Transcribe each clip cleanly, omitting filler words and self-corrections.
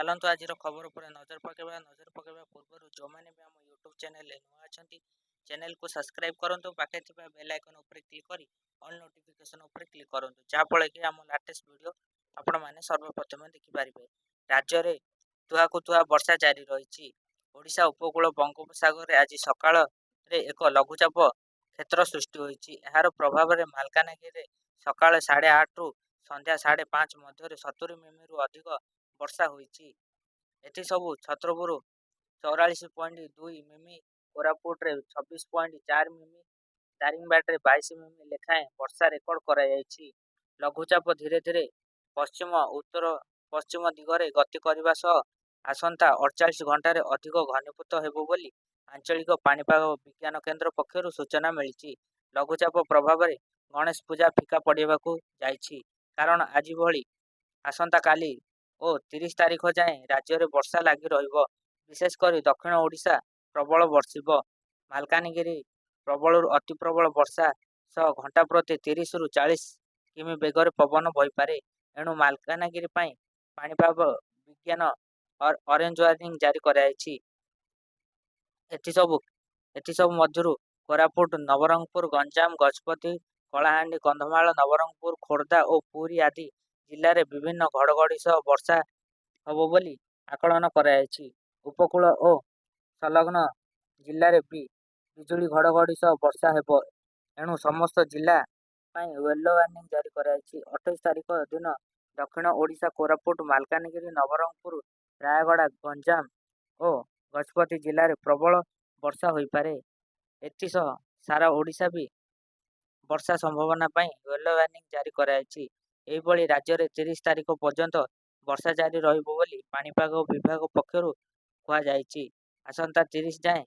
ଚାଲନ୍ତୁ, ଆଜିର ଖବର ଉପରେ ନଜର ପକାଇବା। ନଜର ପକାଇବା ପୂର୍ବରୁ ଯେଉଁମାନେ ବି ଆମ ୟୁଟ୍ୟୁବ୍ ଚ୍ୟାନେଲରେ ନୂଆ ଅଛନ୍ତି, ଚ୍ୟାନେଲକୁ ସବସ୍କ୍ରାଇବ୍ କରନ୍ତୁ। ପାଖରେ ଥିବା ବେଲ୍ ଆଇକନ୍ ଉପରେ କ୍ଲିକ୍ କରି ଅଲ୍ ନୋଟିଫିକେସନ୍ ଉପରେ କ୍ଲିକ୍ କରନ୍ତୁ, ଯାହାଫଳରେ କି ଆମ ଲାଟେଷ୍ଟ ଭିଡ଼ିଓ ଆପଣମାନେ ସର୍ବପ୍ରଥମେ ଦେଖିପାରିବେ। ରାଜ୍ୟରେ ତୁହାକୁ ତୁହା ବର୍ଷା ଜାରି ରହିଛି। ଓଡ଼ିଶା ଉପକୂଳ ବଙ୍ଗୋପସାଗରରେ ଆଜି ସକାଳରେ ଏକ ଲଘୁଚାପ କ୍ଷେତ୍ର ସୃଷ୍ଟି ହୋଇଛି। ଏହାର ପ୍ରଭାବରେ ମାଲକାନଗିରିରେ ସକାଳ 8:30ରୁ ସନ୍ଧ୍ୟା 5:30 ମଧ୍ୟରେ 70 ମିମିରୁ ଅଧିକ ବର୍ଷା ହୋଇଛି। ଏଥିସବୁ ଛତ୍ରପୁର 44.2 ମିମି, କୋରାପୁଟରେ 26.4 ମିମି, ଦାରିଙ୍ଗବାଡ଼ିରେ 22 ମିମି ଲେଖାଏଁ ବର୍ଷା ରେକର୍ଡ କରାଯାଇଛି। ଲଘୁଚାପ ଧୀରେ ଧୀରେ ପଶ୍ଚିମ ଉତ୍ତର ପଶ୍ଚିମ ଦିଗରେ ଗତି କରିବା ସହ ଆସନ୍ତା 48 ଘଣ୍ଟାରେ ଅଧିକ ଘନୀଭୂତ ହେବ ବୋଲି ଆଞ୍ଚଳିକ ପାଣିପାଗ ବିଜ୍ଞାନ କେନ୍ଦ୍ର ପକ୍ଷରୁ ସୂଚନା ମିଳିଛି। ଲଘୁଚାପ ପ୍ରଭାବରେ ଗଣେଶ ପୂଜା ଫିକା ପଡ଼ିବାକୁ ଯାଇଛି। କାରଣ ଆଜି ଭଳି ଆସନ୍ତାକାଲି ଓ 30 ତାରିଖ ଯାଏଁ ରାଜ୍ୟରେ ବର୍ଷା ଲାଗି ରହିବ। ବିଶେଷ କରି ଦକ୍ଷିଣ ଓଡ଼ିଶା ପ୍ରବଳ ବର୍ଷିବ। ମାଲକାନଗିରି ପ୍ରବଳରୁ ଅତି ପ୍ରବଳ ବର୍ଷା ସହ ଘଣ୍ଟା ପ୍ରତି 30ରୁ 40 କିମି ବେଗରେ ପବନ ବହିପାରେ। ଏଣୁ ମାଲକାନଗିରି ପାଇଁ ପାଣିପାଗ ବିଜ୍ଞାନ ଅରେଞ୍ଜ ୱାର୍ଣ୍ଣିଂ ଜାରି କରାଯାଇଛି। ଏଥିସବୁ ମଧ୍ୟରୁ କୋରାପୁଟ, ନବରଙ୍ଗପୁର, ଗଞ୍ଜାମ, ଗଜପତି, କଳାହାଣ୍ଡି, କନ୍ଧମାଳ, ନବରଙ୍ଗପୁର, ଖୋର୍ଦ୍ଧା ଓ ପୁରୀ ଆଦି ଜିଲ୍ଲାରେ ବିଭିନ୍ନ ଘଡ଼ଘଡ଼ି ସହ ବର୍ଷା ହେବ ବୋଲି ଆକଳନ କରାଯାଇଛି। ଉପକୂଳ ଓ ସଂଲଗ୍ନ ଜିଲ୍ଲାରେ ବି ବିଜୁଳି ଘଡ଼ଘଡ଼ି ସହ ବର୍ଷା ହେବ। ଏଣୁ ସମସ୍ତ ଜିଲ୍ଲା ପାଇଁ ୟେଲୋ ୱାର୍ଣ୍ଣିଂ ଜାରି କରାଯାଇଛି। 28 ତାରିଖ ଦିନ ଦକ୍ଷିଣ ଓଡ଼ିଶା କୋରାପୁଟ, ମାଲକାନଗିରି, ନବରଙ୍ଗପୁର, ରାୟଗଡ଼ା, ଗଞ୍ଜାମ ଓ ଗଜପତି ଜିଲ୍ଲାରେ ପ୍ରବଳ ବର୍ଷା ହୋଇପାରେ। ଏଥିସହ ସାରା ଓଡ଼ିଶା ବି ବର୍ଷା ସମ୍ଭାବନା ପାଇଁ ୟେଲୋ ୱାର୍ଣ୍ଣିଂ ଜାରି କରାଯାଇଛି। ଏହିଭଳି ରାଜ୍ୟରେ 30 ତାରିଖ ପର୍ଯ୍ୟନ୍ତ ବର୍ଷା ଜାରି ରହିବ ବୋଲି ପାଣିପାଗ ବିଭାଗ ପକ୍ଷରୁ କୁହାଯାଇଛି। ଆସନ୍ତା 30 ଯାଏଁ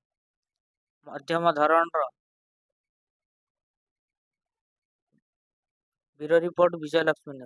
ମଧ୍ୟମ ଧରଣର। Bureau report, Vijayalakshmi news.